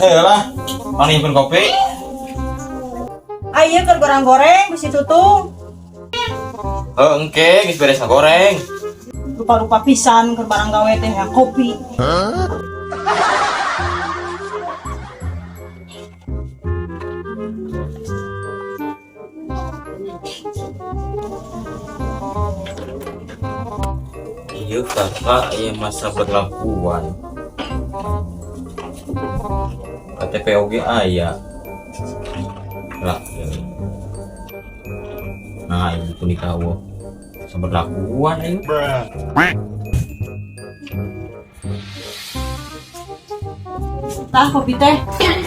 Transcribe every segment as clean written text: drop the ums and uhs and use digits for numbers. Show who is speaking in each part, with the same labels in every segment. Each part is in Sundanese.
Speaker 1: Heula. Panggihkeun kopi.
Speaker 2: Aya keur goreng-goreng bisi tutung.
Speaker 1: Heuh, engke geus beres ngagoreng.
Speaker 2: Lupa-lupa pisan keur barang gawe teh ya kopi.
Speaker 1: Iya kakak aya masa berlakuan. KTP oge aya. Lah, ya. Nah, ibu pun nikah masa berlakuan ayo.
Speaker 2: Tah kopi teh.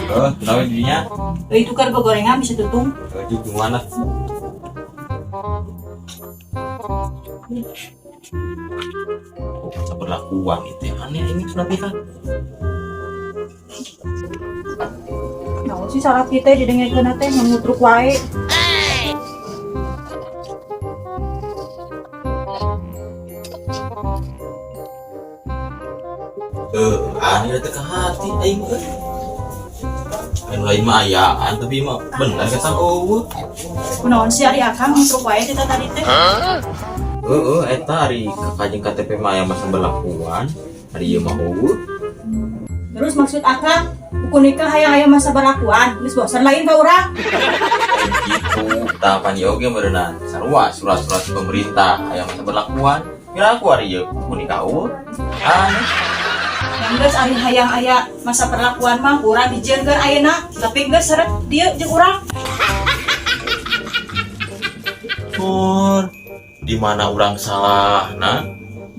Speaker 1: Eh, kenapa dirinya?
Speaker 2: Euy itu keur gorengan bisi tutung.
Speaker 1: Eh, gimana? Oh, masa berlakuan itu aneh ini sudah kan?
Speaker 2: Naon sih salah kita didengekeun teh ngutruk wae.
Speaker 1: Eh, aneh teh ke hati aing mah. Anu lain mah ayaan tapi mah bener kata eueuh.
Speaker 2: Kunaon sih ari akang ngutruk wae kita tadi teh?
Speaker 1: Heeh, eta ari kakak jeung KTP mah aya masa berlakuan, ari ieu mah eueuh.
Speaker 2: Terus maksud akang buku nikah hayang aya masa berlakuan, geus bosan lain ka urang.
Speaker 1: Gitu, tahapan ieu oge meureunna sarua surat-surat pemerintah aya masa berlakuan. Kira aku ari ieu buku nikah eueuh. Aneh.
Speaker 2: Yang geus ari hayang aya masa perlakuan mah urang dijieunkeun ayeuna, tapi geus seret dieu jeung urang.
Speaker 1: Pur, di mana urang salah nah?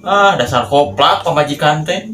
Speaker 1: Ah, dasar koplak pamajikan teh.